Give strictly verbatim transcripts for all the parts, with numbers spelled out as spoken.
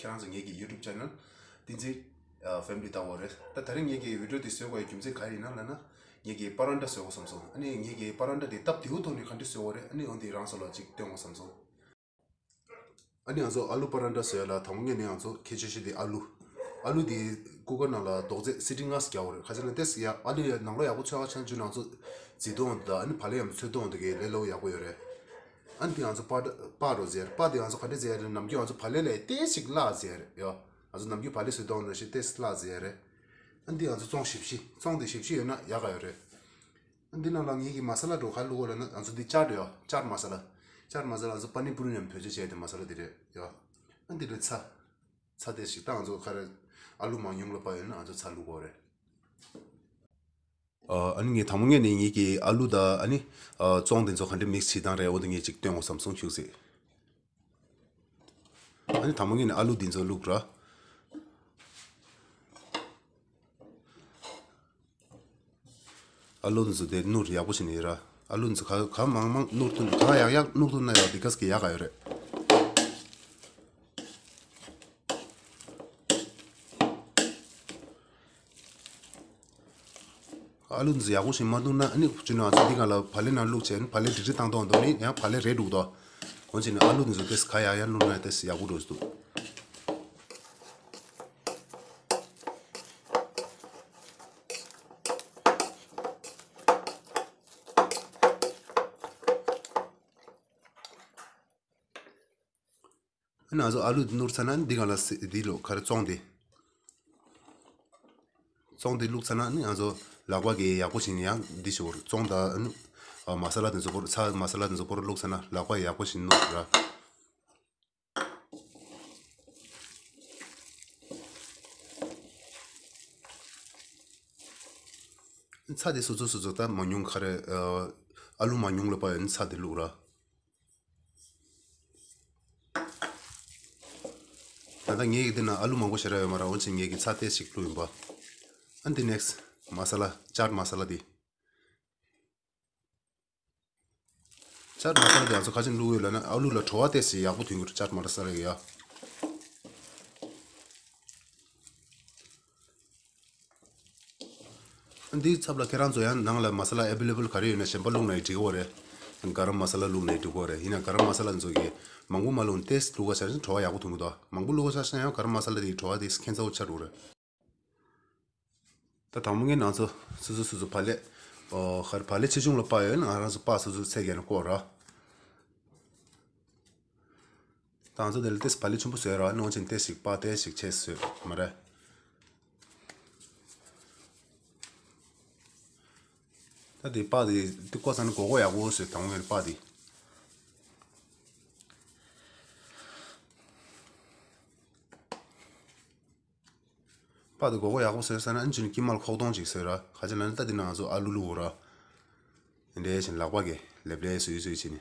རང་ཚོ་ངེད་ཀྱི་YouTube channel བསྟན་འཛིན་ཕེ་མི་ལི་ལྟ་བ་རེད། ད་དེ་རིང་ངེད་ཀྱི་བི་ཌི་ཡོ་དེ་བཟོས་དགོས་ཡ་རྒྱུ་མཚན་ག་རེ་ཡིན་ན་ལབ་ན། ངེད་ཀྱི་པ་རན་ཏྲ་བཟོ་དགོས་བསམ་སོང་། ཨ་ནི་ངེད་ཀྱི་པ་རན་ཏྲ་དེ་སྟབས་བདེ་བོ་ཐོག་ནས་ག་འདྲ་བཟོས་དགོས་རེད། ཨ་ནི་འོ་འདི་རང་ཚོ་ལ་ཅིག་སྟོན་དགོས་བསམ་སོང་། ཨ་ནི་ང་ཚོ་ཨ་ལུ་པ་རན་ཏྲ་བཟོ་ཡ་ལ་དང་པོ་ངེད་ནས་ང་ཚོ་གལ་ཆེ་ཤོས་དེ་ཨ་ལུ། ཨ་ལུ་དེ་ཀུ་ཀར་ནང་ལ་རྡོག་རྫས་སི་ཊིང་ལྔ་རྒྱག་དགོས་རེད། ག་ཅི་ན་ཏེས་ཡ་ཨ་ལུ་ཡ་ནང་ལོགས་ཡག་པོ་ཚོས་ཁ་ཆང་ཆུ་ནང་ཚོ་བརྫིས་གཏོང་དང་ཨ་ནི་བག་ལེབ་ཡང་ཚོས་གཏོང་དེ་གའི་ལས་སླ་པོ་ཡག་པོ་ཡོད་རེད། ཨ་ནི་དེ་ང་ཚོ་པ་པ་རོ་ཟེར་པ་དེ་ང་ཚོ་ག་འདྲ་ཟེར་ཡ་རེད། ནམ་རྒྱུན་ང་ཚོ་བག་ལེབ་ལ་ཏེས་ཞིག་བརླག་ཟེར་ཡ་རེད་ཡ། ང་ཚོ་ནམ་རྒྱུན་བག་ལེབ་ཚོས་གཏོང་ནང་བཞིན་ཏེས་བརླག་ཟེར་ཡ་རེད། ཨ་ནི་དེ་ང་ཚོ་བཙོང་ཞིབ་ཞིབ་བཙོང་དེ་ཞིབ་ཞིབ་ཡོད་ན་ཡག་ག་ཡོད་རེད། འདི་ནང་ལ་ངེད་ཀྱི་མ་ས་ལ་འགྲོ་ག་བླུག་གོ་ལབ་ན་ང་ཚོ་འདི་ཅཊ་ཡོད། ཅཊ་མ་ས་ལ། ཅཊ་མ་ས་ལ་ང་ཚོ་པ་ནི་པུ་རི་ནམ་བེད་སྤྱོད་བྱས་ཏེ་མ་ས་ལ་འདི་རེད་ཡ། ཨ་འདི་ལ་ཚྭ། ཚྭ་དེ་ཞིག་ད་ང་ཚོ་ཁ་ར་ཨ་ལུ་མང་ཉུང་ལ་དཔག་ཡོད་ན་ང་ཚོ་ཚྭ་བླུག་གོ་རེད། ཨ་ནི་ངས་དང་པོ་ངས་ནི་ངེད་ཀྱི་ཨ་ལུ་དང་ཨ་ནི་ཙོང་དེ་ཚོ་ག་འདྲ་མིག་སི་བྱེད་སྟངས་རེད། འོ་འདི་ངས་ཅིག་སྟོན་འོ་བསམ་སོང་ཁྱུག་ཟེར། ཨ་ནི་དང་པོ་ངས་ནི་ཨ་ལུ་འདི་ཚོ་བླུག་ར། ཨ་ལུ་འདི་ཚོ་དེ་སྣུར་ཡག་པོ་བྱས་ནས་ར། ཨ་ལུ་འདི་ཚོ་ག་ག་མང་མང་སྣུར་ཐུབ་ག་ཡག་ཡག་སྣུར་ཐུབ་ན་ཡག་འདི་ག་ཟེ་གི་ཡག་ག་ཡོད་རེད། ཨ་ལུ་འདི་ཚོ་ཡག་པོ་བྱས་མ་བླུགས་ན་ཨ་ནི་ཅི་ནས་ང་ཚོ་འདི་ག་ལ་བག་ལེབ་ནང་བླུགས་བྱས་ཨ་ནི་བག་ལེབ་འབྲི་འབྲི་བཏང་བཏང་འདུག་ནི་ཡང་བག་ལེབ་རལ་འགྲོ་གི་འདུག་འོན་ཀྱང་ནི་ཨ་ལུ་འདི་ཚོ་དེ་ག་ཡག་ཡག་བླུགས་ན་དེ་ཡག་པོ་འགྲོ་གི་འདུག་ཨ་ནི་ང་ཚོ་ཨ་ལུ་འདི་བླུགས་ཚར་ན་འདི་ག་ལ་སི་འདི་ལོ་ག་རེ་ཙོང་དེ། ཙོང་དེ་བླུགས་ཚར་ན་ནི་ང་ཚོ་ལག་པ་གིས་ཡག་པོ་བྱས་ནས་ཡང་འདི་ཞོར་ཙོང་དང་ཨ་ནི་མ་ས་ལ་དེ་ཚོ་པོར་ཚྭ་མ་ས་ལ་དེ་ཚོ་པོར་བླུགས་ཚར་ན་ལག་པ་ཡག་པོ་བྱས་ནས་བླུགས་ར། ཚྭ་དེ་སོ་སོ་སོ་སོ་ད་མང་ཉུང་ག་རེ་ཨ་ལུ་མང་ཉུང་ལ་དཔག་ཡོད་ན་ཚྭ་དེ་བླུགས་ར། ད་ལྟ་ངེད་ཀྱི་འདི་ན་ཨ་ལུ་མང་པོ་ཞེ་དྲག་ཡོད་མ་རེད། འོན་ཀྱང་ངེད་ཀྱི་ཚྭ་ཏོག་ཙམ་བླུགས་ཡིན་པ། ཨ་འདི་ནེག་སི་མ་ས་ལ་ཅཊ་མ་ས་ལ་འདི། ཅཊ་མ་ས་ལ་འདི་ང་ཚོ་ག་ཅི་བླུགས་ཡོད་ལབ་ན་ཨ་ལུ་ལ་བྲོ་བ་ཏོག་ཙམ་ཡག་པོ་ཐོན་གྱི་རེད། ཅཊ་མ་ས་ལ་གི་ཡ། འདིའི་ཚབ་ལ་ཁྱེད་རང་ཚོ་ཡང་ནང་ལ་མ་ས་ལ་ཨེ་བེ་ལེ་བལ་ག་རེ་ཡོད་ན་གཞན་པ་བླུགས་ན་ཡང་འགྲིག་གི་རེད། ག་རམ་མ་ས་ལ་བླུགས་ན་ཡང་འགྲིག་གི་རེད། ཡིན་ན་ག་རམ་མ་ས་ལ་ཚོ་གིས་མང་པོ་མ་བླུགས་ཏོག་ཙམ་བླུགས་པ་ཆ་ན་བྲོ་བ་ཡག་པོ་ཐོན་གི་འདུག་མང་པོ་བླུགས་པ་ཆ་ན་ཡང་ག་རམ་མ་ས་ལ་དེའི་བྲོ་བ་དེ་ཁྱད་མཚར་པོ་ཆགས་འགྲོ་གི་རེད། ད་དང་པོ་ངས་ང་ཚོ་སོ་སོ་སོ་སོ་བག་ལེབ། ཨོ་ཧར་བག་ལེབ་ཆེ་ཆུང་ལ་དཔག་ཡོད་ན་ང་རང་ཚོ་པ་སོ་སོ་ཚད་བརྒལ་ནས་བཀོག་ར། ད་ང་ཚོ་དེ་ལ་ཏོག་ཙམ་བག་ལེབ་ཆེན་པོ་བཟོས་ར་ནང་ཆེན་ཏོག་ཙམ་པ་ཏོག་ཙམ་ཆེ་བཟོས་མ་རེད། ད་དེ་པ་དེ་དེ་བཀོག་ཚར་ན་སྒོར་སྒོར་ཡག་པོ་བཟོས་དང་པོ་ངས་པ་དེ། པ་དེ་སྒོར་སྒོར་ཡག་པོ་བཟོས་ཟེར་ན་ཨ་ནི་ཅི་ནི་དཀྱིལ་མ་ལ་ཁོག་སྟོང་ཅིག་བཟོས་ར། ག་ཅི་ལབ་ན་ད་དེ་ནང་ང་ཚོ་ཨ་ལུ་བླུགས་ར། དེ་འདྲའི་བཞིན་ལག་པ་གིས་ལེབ་ལེབ་བཟོས་བཟོས་བྱས་ནས།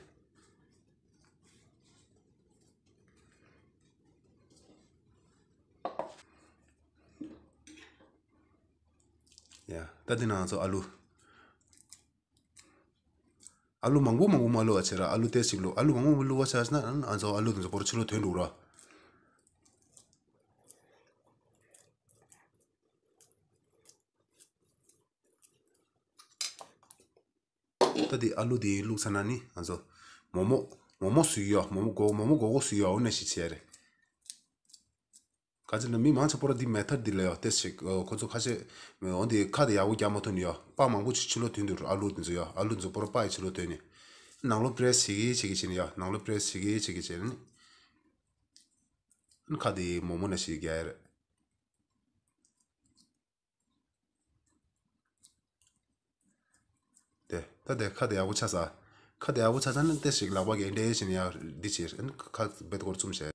ཡ། ད་དེ་ནང་ང་ཚོ་ཨ་ལུ། ཨ་ལུ་མང་པོ་མང་པོ་མ་བླུགས་པ་བྱས་ར། ཨ་ལུ་ཏོག་ཙམ་བླུགས། ཨ་ལུ་མང་པོ་མ་བླུགས་པ་བྱས་ན་ཨ་ཚོ་ཨ་ལུ་དེ་ཚོ་པོར་ཕྱི་ལོགས་ཐོན་འགྲོ་ར། ད་དེ་ཨ་ལུ་དེ་བླུགས་ཚར་ན་ནི་ང་ཚོ་མོག་མོག་མོག་མོག་བཟོས་ཡོད། མོག་མོག་སྒོར་མོག་མོག་སྒོར་སྒོར་བཟོས་ཡོད། འོ་ན་ཞིག་བྱས་རེད། ག་ཅི་ལ་མི་མང་ཆེ་པོ་ར་འདི་མེ་ཐར་འདི་ལ་ཡོད་ཏེ་ཞིག་ཁོ་ཚོ་ཁ་ཤས་འོ་འདི་ཁ་དེ་ཡག་པོ་རྒྱག་མ་ཐུབ་ནི་ཡོད། པ་མང་པོ་ཅིག་ཕྱི་ལོགས་ཐོན་འདུག་ཨ་ལུ་འདི་ཚོ་ཡོད། ཨ་ལུ་འདི་ཚོ་པོ་ར་པ་ཡི་ཕྱི་ལོགས་ཐོན་ནི། ནང་ལོགས་པི་རེ་སི་བྱེད་ཀྱི་བྱེད་ཀྱི་བྱེད་ནི་ཡོད། ནང་ལོགས་པི་རེ་སི་བྱེད་ཀྱི་བྱེད་ཀྱི་བྱེད་ནི། ཁ་དེ་མོག་མོག་ན་ཞིག་རྒྱག་ཡ་རེད། དེ་ད་དེ་ཁ་དེ་ཡག་པོ་ཆགས་ས། ཁ་དེ་ཡག་པོ་ཆགས་ས་ན་ཏེ་ཞིག་ལག་པ་གིས་འདྲེ་བྱས་ནས་ཡར་འདི་བྱས་ཨ་ནི་ཁ་རྦད་དེ་སྐོར་བཙུམ་བྱས།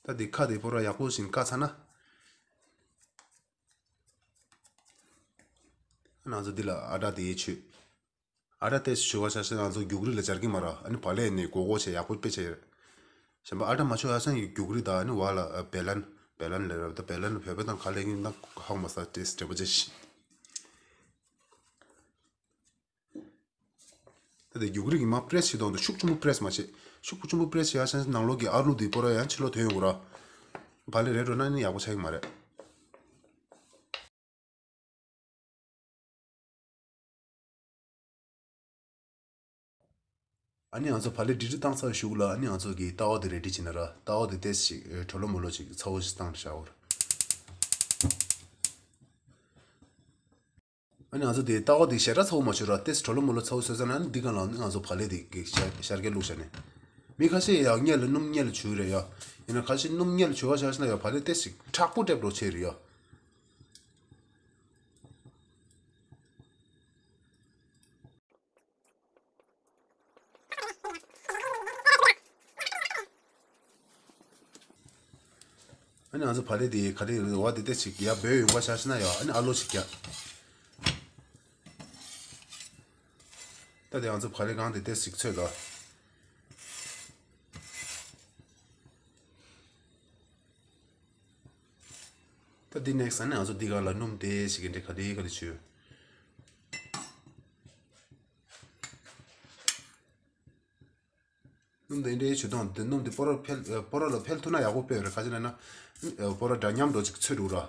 ད་དེ་ཁ་དེ་པོ་ར་ཡག་པོ་བྱས་ནས་བཀག་ཚར་ན། ང་ཚོ་འདི་ལ་ཨ་ཊ་དེ་ཡེ་བྱུས། ཨ་ཊ་ཏོག་ཙམ་བྱུག་པ་ཆ་ཤས་ང་ཚོ་རྒྱུག་རི་ལ་སྦྱར་གྱི་མ་རེད། ཨ་ནི་བག་ལེབ་ནས་སྒོར་སྒོར་བྱས་ཡག་པོ་དཔེ་བྱས་ཡོད། གཞན་པ་ཨ་ཊ་མ་བྱུག་ཡ་སང་གི་རྒྱུག་རི་དང་ཨ་ནི་བ་ལ་བེ་ལན། བེ་ལན་ལབ་ར། ད་བེ་ལན་བོད་པ་དང་ག་ལབ་ཀྱི་ཡིན་ན་ཧ་གོ་མ་སོང་། ཏོག་ཙམ་འབྲེལ་བ་བྱས་ཤིག་ད་དེ་རྒྱུག་རི་གིས་མར་པི་རེ་སི་བྱེད་དོན་དུ་ཤུགས་ཆེན་པོ་པི་རེ་སི་མ་བྱེད། ཤུགས་ཆེན་པོ་པི་རེ་སི་བྱས་ཡ་ཆ་ནང་ལོགས་ཀྱི་ཨ་ལུ་དེ་པོ་ར་ཡང་ཕྱི་ལོགས་ཐོན་ཡོང་གི་ར། བག་ལེབ་རེད་འགྲོ་ན་ནི་ཡག་པོ་ཆགས་ཀྱི་མ་རེད། ཨ་ནི་ང་ཚོ་བག་ལེབ་འབྲི་འབྲི་བཏང་ཚར་གཞུག་ལ། ཨ་ནི་ང་ཚོ་གི་ཏ་ཝ་དེ་རེ་ཌི་བྱེད་ན་ར། ཏ་ཝ་དེ་ཏོག་ཙམ་ཅིག་གྲོ་ལོ་མོ་ལོ་ཅིག་ཚ་བོ་ཞིག་བཏང་བཞག་འོ། ཨ་ནི་ང་ཚོ་དེ་ཏ་ཝ་དེ་ཞེ་དྲག་ཚ་བོ་མ་བྱོས་ར། ཏོག་ཙམ་གྲོ་ལོ་མོ་ལོ་ཚ་བོ་བཟོས་ཚར་ན། ཨ་ནི་འདི་སྒང་ལ་ཨ་ནི་ང་ཚོ་བག་ལེབ་དེ་གི་ཤར་ཤར་སྐལ་བླུགས་བཞག་ནས། མི་ཁ་ཤས་ཡང་མངལ་ལ་སྣུམ་མངལ་ལ་བྱུག་རེད་ཡ། ཡིན་ན་ཁ་ཤས་སྣུམ་མངལ་ལ་བྱུག་པ་བྱས་ན་ཡ་བག་ལེབ་ཏོག་ཙམ་མཁྲེགས་པོ་སྤྲད་འགྲོ་ཆེ་རེད་ཡ། ཨ་ནི་ང་ཚོ་བག་ལེབ་དེ་ག་རེ་རེད་བ། དེ་ཏོག་ཙམ་ཅིག་ཡར་སྦོས་ཡོང་པ་བྱས་ན་ཡ། ཨ་ནི་ཨ་ལོ་ཅིག་རྒྱག་ད་དེ་ང་ཚོ་བག་ལེབ་གང་དེ་ཏོག་ཙམ་ཅིག་ཚོས་དོ། ད་འདི་ནེག་སི་ཊི་ཨ་ནི་ང་ཚོ་འདི་སྒང་ལ་སྣུམ་དེ་ཞིག་གི་འདྲེ་ག་ལེ་ག་ལེ་བྱོས། སྣུམ་དེ་འདྲའི་བྱོས་དང་། དེ་སྣུམ་དེ་སྤོ་ར་འཕེལ་སྤོ་ར་ལ་འཕེལ་ཐུབ་ན་ཡག་པོ་དཔེ་རེད། ག་ཅི་ལབ་ན་སྤོ་ར་འདྲ་མཉམ་འགྲོ་ཅིག་ཚོས་འགྲོ་ར།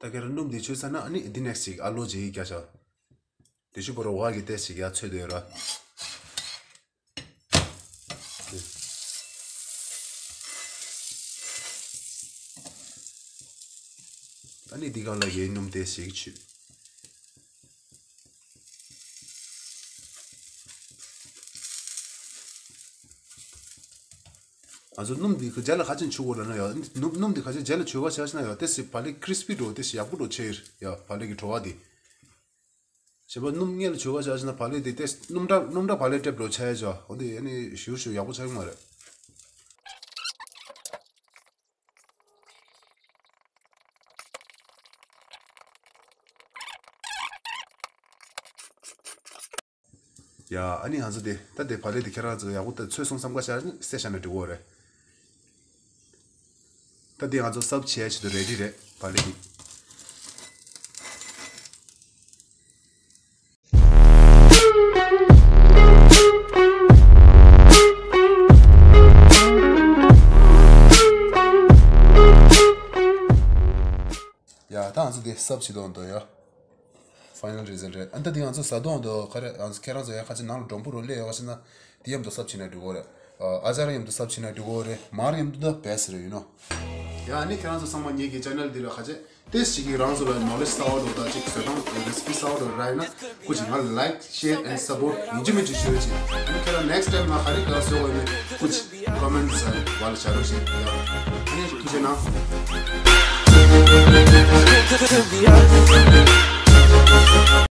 ད་ཁྱེད་རང་སྣུམ་འདི་བྱོས་ཚར་ན། ཨ་ནི་འདི་ནེག་སི་ཊི་ཅིག་ཨ་ལོ་ཅིག་རྒྱག་ཤག་དེ་ཤུ་པོ་ར་བ་གི་ཏོག་ཙམ་ཅིག་ཡར་ཚོས་སྡོད་ར། ཨ་ནི་འདི་སྒང་ལ་ཡའི་སྣུམ་ཏོག་ཙམ་ཅིག་བྱོས། ང་ཚོ་སྣུམ་འདི་རྗེས་ལ་ག་ཅི་བྱུག་དགོས་ལབ་ན་ཡ། སྣུམ་སྣུམ་འདི་ག་ཅི་རྗེས་ལ་བྱུག་པ་བྱས་ན་ཡ། ཏོག་ཙམ་བག་ལེབ་ཁི་རི་སི་པི་འགྲོ། ཏོག་ཙམ་ཡག་པོ་འགྲོ་ཆེ་ཡ། བག་ལེབ་ཀྱི་བྲོ་བ་འདི། གཞན་པ་སྣུམ་མངལ་བྱུག་པ་བྱས་ན་བག་ལེབ་འདི་ཏོག་ཙམ་སྣུམ་དྲགས་སྣུམ་དྲགས་བག་ལེབ་སྤྲད་འགྲོ་ཆེ་ཡ། འོ་འདི་ཨ་ནི་ཞུ་ཞུ་ཡག་པོ་ཆགས་ཀྱི་མ་རེད། ཡ། ཨ་ནི་ང་ཚོ་དེ་ད་དེ་བག་ལེབ་དེ་ཁྱེད་རང་ཚོ་ཡག་པོ་ད་ཚོས་སོང་བསམ་ཁ་ཤས་བསད་བཞག་ན་འགྲིག་གོ་རེད། ད་དེ་ང་ཚོ་སབ་བྱེད་ཡ་ཆེད་དུ་རེ་ཌི་རེད་བག་ལེབ་དེ། ཡ། ད་ང་ཚོ་དེ་སབ་བྱེད་དོན་དུ་ཡ། ཕའི་ནལ་རི་ཛལ་ཊི་རེད། ཨ་ད་དེ་ང་ཚོ་ཟ་དོན་དུ་ག་རེ། ང་ཚོ་ཁྱེད་རང་ཚོ་ཡ་ཁ་ཅིག་ནང་ལ་སྒྲོམ་བུ་རུ་སླེབས་ཡོད་པ་ཞིག་ན། དེ་མཉམ་དུ་སབ་བྱེད་ན་འགྲིག་གོ་རེད། ཨ་ཅར་མཉམ་དུ་སབ་བྱེད་ན་འགྲིག་གོ་རེད། མར་མཉམ་དུ་ད་བེ་སི་རེད། ཡུ་ནོ། ཡ། ཨ་ནི་ཁྱེད་རང་ཚོ་ཚང་མ་ངེད་ཀྱི་ཅེ་ནལ་འདི་ལ་ཁ་ཅིག་ཏོག་ཙམ་ཅིག་གིས་རང་ཚོ་ལ་ནོ་ལེ་ཇི་གསར་པ་འགྲོ་དང་ཅིག་བཟོ་སྟངས་རེ་སི་པི་གསར་པ་འགྲོ་རག་ན། སྐུ་མཁྱེན་ང་ལ་ལའིཀ་ཤེར་ཨེན་སབ་པོར་ཡིན་གཅིག་མིན་གཅིག་ཞུ་རོགས་གྱིས། ཨ་ནི་ཁྱེད་རང་ནེག་སི་ཊི་ཊེམ་ང་ག་རེ་དགའ་བསུ་ཡོད་ནི་སྐུ་མཁྱེན་ཀོ་མེན་ཊི་བར་ལ་བྱ་རོགས་གྱིས་ཡ། ཨ་ནི་ཐུགས་རྗེ་གནང་།